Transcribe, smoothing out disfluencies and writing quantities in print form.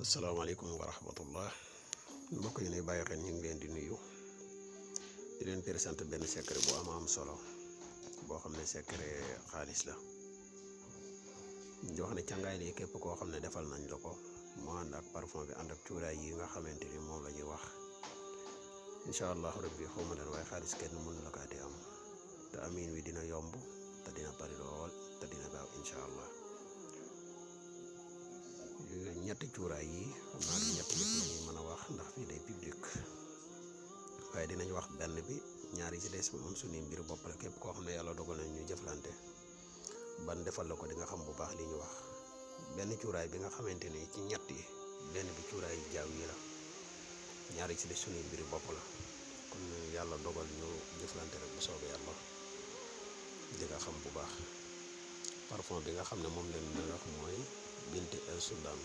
asalaamaaleykum wa rahmatullah mbokk yi nuy bàyyi xel ñu ngi leen di nuyu di leen présenté benn secret bu am solo boo xam ne secret xaalis la di wax ne càngaay li képp koo xam ne defal nañ la ko mu ànd ak parfum bi ànd ak cuuraay yi nga xamante ni moom la ñuy wax incha allah rabbi xaw ma waaye xaalis kenn mënu la kaa di am te amin wi dina yomb te dina bari lool te dina gaaw incha allah. ñetti cuuraay yi xam naa ne ñett yëpp la ñuy mën a wax ndax fii day public waaye dinañ wax benn bi ñaari ci des moom suñuy mbir bopp la képp koo xam ne yàlla dogal nañ ñu jëflante ban defal la ko di nga xam bu baax li ñu wax. benn cuuraay bi nga xamante ni ci ñett yi benn bi cuuraay jaaw yi la ñaari ci des suñuy mbir bopp la kon yàlla dogal ñu jëflante rek bu soobee yàlla di nga xam bu baax. parfum bi nga xam ne moom leen di wax mooy Binti El Soudan